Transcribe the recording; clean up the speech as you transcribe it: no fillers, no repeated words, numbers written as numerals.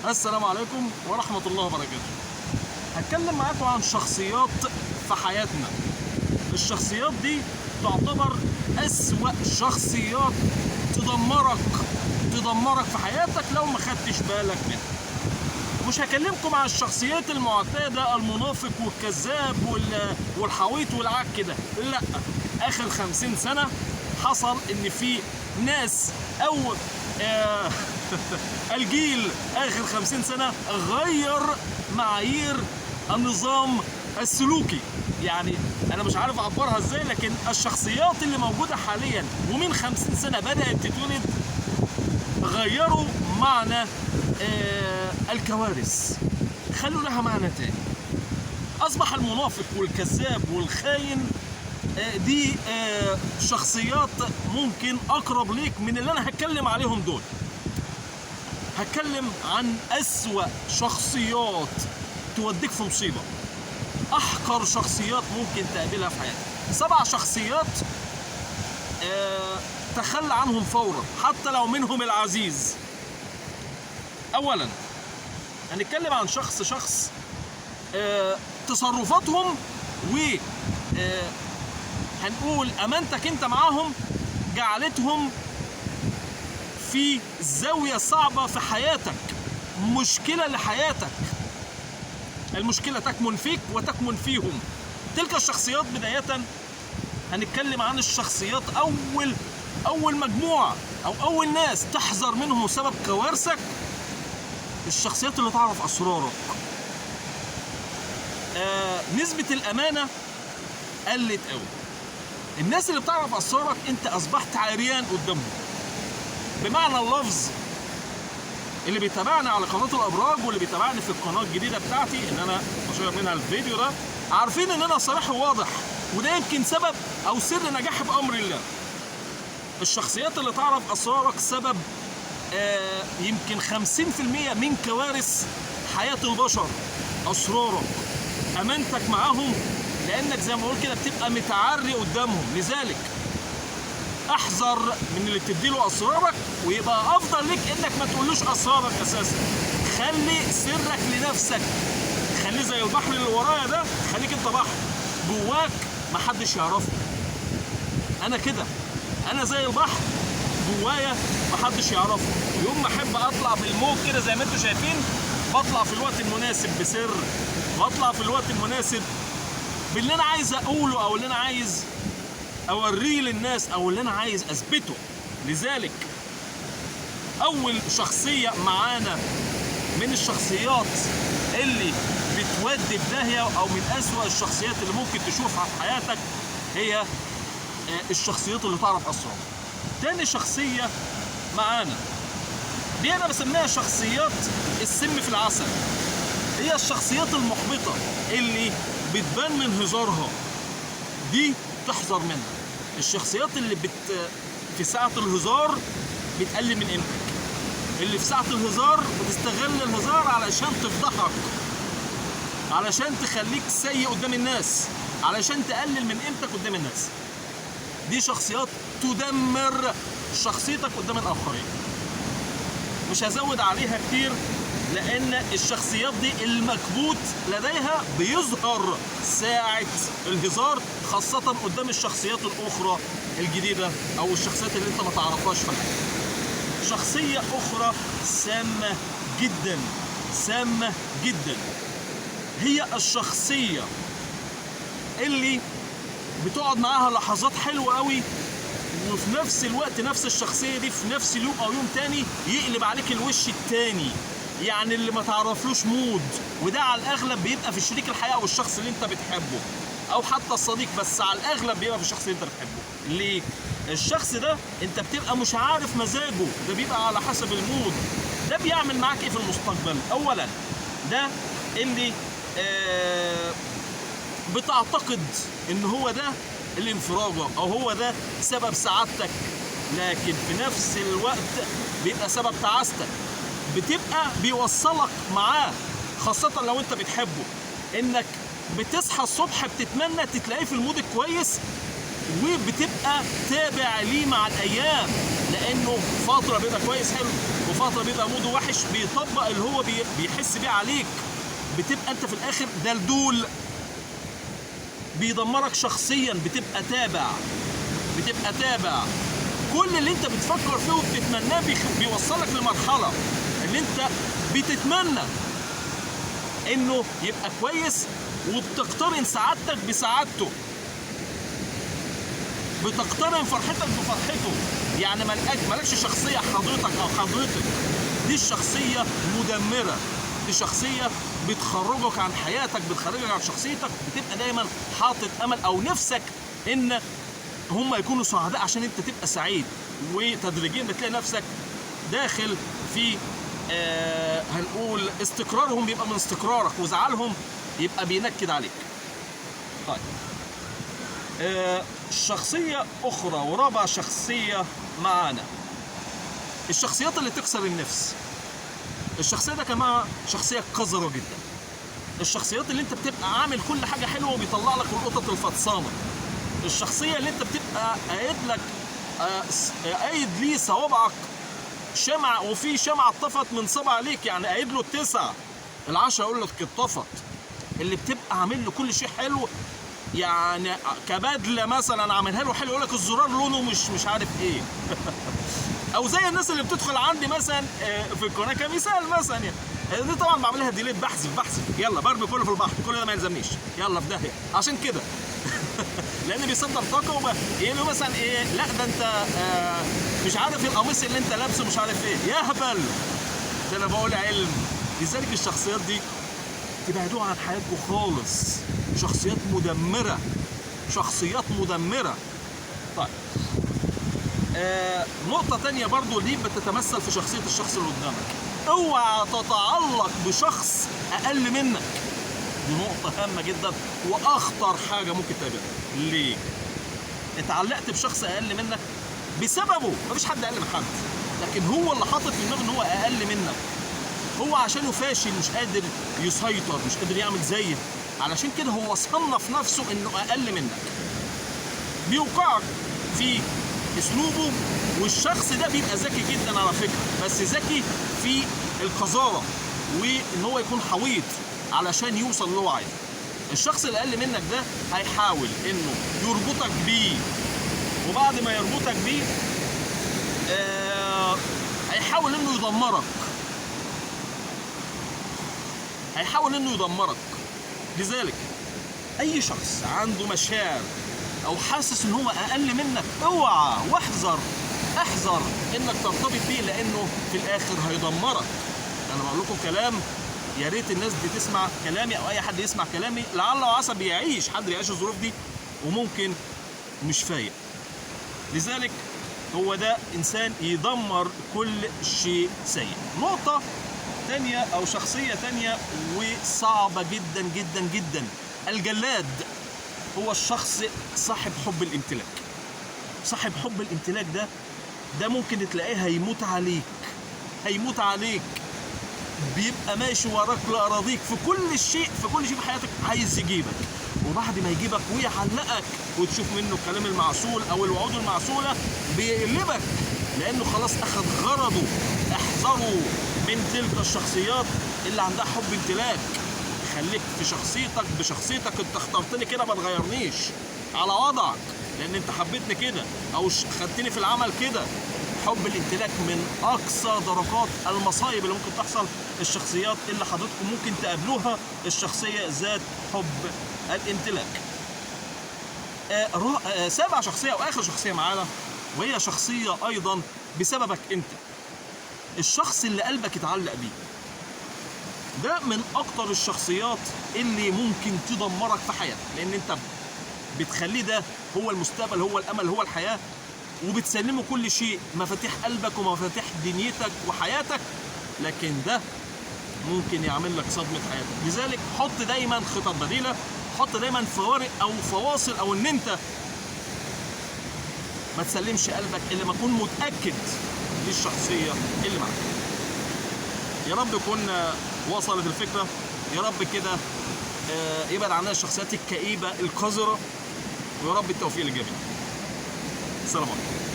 السلام عليكم ورحمة الله وبركاته. هتكلم معاكم عن شخصيات في حياتنا. الشخصيات دي تعتبر أسوأ شخصيات تدمرك في حياتك لو ما خدتش بالك منها. مش هكلمكم عن الشخصيات المعتادة، المنافق والكذاب والحويط والعك ده، لا. آخر 50 سنة حصل إن في ناس أو الجيل آخر 50 سنة غير معايير النظام السلوكي. يعني أنا مش عارف أعبرها إزاي، لكن الشخصيات اللي موجودة حاليا ومن 50 سنة بدأت تتولد غيروا معنى الكوارث، خلوا لها معنى تاني. أصبح المنافق والكذاب والخاين دي شخصيات ممكن أقرب ليك من اللي أنا هتكلم عليهم دول. هتكلم عن أسوأ شخصيات توديك في مصيبة، أحقر شخصيات ممكن تقابلها في حياتك. 7 شخصيات تخلى عنهم فورا حتى لو منهم العزيز. أولا هنتكلم عن شخص تصرفاتهم و هنقول أمانتك أنت معاهم جعلتهم في زاوية صعبة في حياتك، مشكلة لحياتك. المشكلة تكمن فيك وتكمن فيهم. تلك الشخصيات بداية هنتكلم عن الشخصيات أول مجموعة أو أول ناس تحذر منهم سبب كوارثك، الشخصيات اللي تعرف أسرارك. نسبة الأمانة قلت قوي. الناس اللي بتعرف أسرارك أنت أصبحت عريان قدامهم. بمعنى اللفظ، اللي بيتابعني على قناة الأبراج واللي بيتابعني في القناة الجديدة بتاعتي اللي أنا بشير منها الفيديو ده، عارفين إن أنا صريح وواضح، وده يمكن سبب أو سر نجاحي بأمر الله. الشخصيات اللي تعرف أسرارك سبب يمكن 50% من كوارث حياة البشر. أسرارك، أمانتك معاهم، لأنك زي ما بقول كده بتبقى متعري قدامهم. لذلك احذر من اللي بتديله أسرارك، ويبقى أفضل لك إنك ما تقولوش أسرارك أساسا. خلي سرك لنفسك، خليه زي البحر اللي ورايا ده، خليك أنت بحر جواك محدش يعرفه. أنا كده، أنا زي البحر جوايا محدش يعرفه. يوم ما أحب أطلع بالموج كده زي ما أنتم شايفين، بطلع في الوقت المناسب بسر، بطلع في الوقت المناسب باللي أنا عايز أقوله أو اللي أنا عايز أوريه للناس أو اللي أنا عايز أثبته. لذلك أول شخصية معانا من الشخصيات اللي بتودي في داهية أو من أسوأ الشخصيات اللي ممكن تشوفها في حياتك هي الشخصيات اللي تعرف أسرارها. تاني شخصية معانا دي أنا بسميها شخصيات السم في العسل. هي الشخصيات المحبطة اللي بتبان من هزارها، دي تحذر منها. الشخصيات اللي في ساعة الهزار بتقلل من قيمتك، اللي في ساعة الهزار بتستغل الهزار علشان تفضحك، علشان تخليك سيء قدام الناس، علشان تقلل من قيمتك قدام الناس. دي شخصيات تدمر شخصيتك قدام الآخرين. مش هزود عليها كتير لأن الشخصيات دي المكبوت لديها بيظهر ساعة الهزار، خاصة قدام الشخصيات الأخرى الجديدة أو الشخصيات اللي أنت ما تعرفهاش في حياتك. شخصية أخرى سامة جدا، سامة جدا، هي الشخصية اللي بتقعد معاها لحظات حلوة قوي، وفي نفس الوقت نفس الشخصية دي في نفس اليوم أو يوم تاني يقلب عليك الوش التاني، يعني اللي ما تعرفلوش مود. وده على الأغلب بيبقى في شريك الحياة أو الشخص اللي أنت بتحبه أو حتى الصديق، بس على الأغلب بيبقى في الشخص اللي أنت بتحبه. ليه؟ الشخص ده أنت بتبقى مش عارف مزاجه، ده بيبقى على حسب ال mood. ده بيعمل معاك إيه في المستقبل؟ أولا ده اللي بتعتقد إن هو ده الانفراجة أو هو ده سبب سعادتك، لكن في نفس الوقت بيبقى سبب تعاستك. بتبقى بيوصلك معاه، خاصة لو انت بتحبه، انك بتصحى الصبح بتتمنى تتلاقيه في ال mood الكويس، وبتبقى تابع ليه مع الايام، لانه فترة بيبقى كويس حلو وفترة وفترة بيبقى موده وحش، بيطبق اللي هو بيحس بيه عليك، بتبقى انت في الاخر دلدول، بيدمرك شخصيا، بتبقى تابع، بتبقى تابع. كل اللي انت بتفكر فيه وبتتمناه بيوصلك لمرحلة اللي انت بتتمنى انه يبقى كويس، وبتقترن سعادتك بسعادته، بتقترن فرحتك بفرحته. يعني مالكش شخصية حضرتك او حضرتك، دي الشخصية مدمرة، دي شخصية بتخرجك عن حياتك، بتخرجك عن شخصيتك، بتبقى دايما حاطط امل او نفسك ان هم يكونوا سعداء عشان انت تبقى سعيد، وتدريجيا بتلاقي نفسك داخل في هنقول استقرارهم بيبقى من استقرارك، وزعلهم يبقى بينكد عليك. طيب شخصية أخرى ورابع شخصية معانا، الشخصيات اللي تكسر النفس. الشخصية ده كمان شخصية قذرة جدا، الشخصيات اللي انت بتبقى عامل كل حاجة حلوة وبيطلع لك القطط الفطسانة، الشخصية اللي انت بتبقى قايد لك قايد ليه صوابعك شمعة، وفي شمعة اتطفت من صبع ليك، يعني قايد له 9 ال10 يقول لك اتطفت، اللي بتبقى عامل له كل شيء حلو، يعني كبدله مثلا عاملها له حلو يقول لك الزرار لونه مش عارف ايه او زي الناس اللي بتدخل عندي مثلا في القناة كمثال مثلا، يعني دي طبعا بعملها ديليت، بحذف يلا برمي كله في البحر، كل ده ما يلزمنيش، يلا في داهية عشان كده لان بيصدر طاقة يقول له مثلا ايه، لا ده انت مش عارف القميص اللي انت لابسه مش عارف ايه، يا هبل ده انا بقول علم. لذلك الشخصيات دي تبعدوها عن حياتكم خالص، شخصيات مدمرة، شخصيات مدمرة. طيب نقطة تانية برضو دي بتتمثل في شخصية الشخص اللي قدامك، اوعى تتعلق بشخص اقل منك، دي نقطة هامة جدا واخطر حاجة ممكن تقابلها. ليه؟ اتعلقت بشخص اقل منك بسببه، مفيش حد اقل من حد، لكن هو اللي حاطط في دماغه ان هو اقل منك، هو عشانه فاشل مش قادر يسيطر، مش قادر يعمل زيك، علشان كده هو صنف نفسه انه اقل منك، بيوقعك في اسلوبه. والشخص ده بيبقى ذكي جدا على فكرة، بس ذكي في القذاره وان هو يكون حويط علشان يوصل اللي هو عايزه. الشخص اللي اقل منك ده هيحاول انه يربطك بيه، وبعد ما يربطك بيه هيحاول انه يدمرك، هيحاول انه يدمرك. لذلك اي شخص عنده مشاعر او حاسس ان هو اقل منك، اوعى واحذر، احذر انك ترتبط بيه، لانه في الاخر هيدمرك. انا بقول لكم كلام يا ريت الناس دي تسمع كلامي او اي حد يسمع كلامي، لعل وعسى بيعيش حد يعيش الظروف دي وممكن مش فايق. لذلك هو ده انسان يدمر كل شيء سيء. نقطة تانية او شخصية تانية وصعبة جدا جدا جدا، الجلاد. هو الشخص صاحب حب الامتلاك. صاحب حب الامتلاك ده ممكن تلاقيه هيموت عليك، هيموت عليك، بيبقى ماشي وراك لأراضيك في كل شيء، في كل شيء في حياتك عايز يجيبك، وبعد ما يجيبك ويعلقك وتشوف منه الكلام المعسول او الوعود المعسولة بيقلبك، لانه خلاص اخذ غرضه. احذروا من تلك الشخصيات اللي عندها حب امتلاك. خليك في شخصيتك بشخصيتك، انت اخترتني كده ما تغيرنيش على وضعك، لان انت حبيتني كده او خدتني في العمل كده. حب الامتلاك من اقصى درجات المصايب اللي ممكن تحصل. الشخصيات اللي حضرتكم ممكن تقابلوها الشخصية ذات حب الامتلاك. سابع شخصية واخر شخصية معانا، وهي شخصية ايضا بسببك انت، الشخص اللي قلبك اتعلق بيه. ده من اكتر الشخصيات اللي ممكن تدمرك في حياتك، لان انت بتخليه ده هو المستقبل، هو الامل، هو الحياة، وبتسلمه كل شيء، مفاتيح قلبك ومفاتيح دنيتك وحياتك، لكن ده ممكن يعمل لك صدمة حياتك. لذلك حط دايما خطط بديلة، حط دايما فوارق او فواصل، او ان انت ما تسلمش قلبك الا ما تكون متأكد للشخصية اللي معاك. يا رب يكون وصلت الفكرة، يا رب كده يبعد عننا الشخصيات الكئيبة القذرة، ويا رب التوفيق للجميع. السلام عليكم.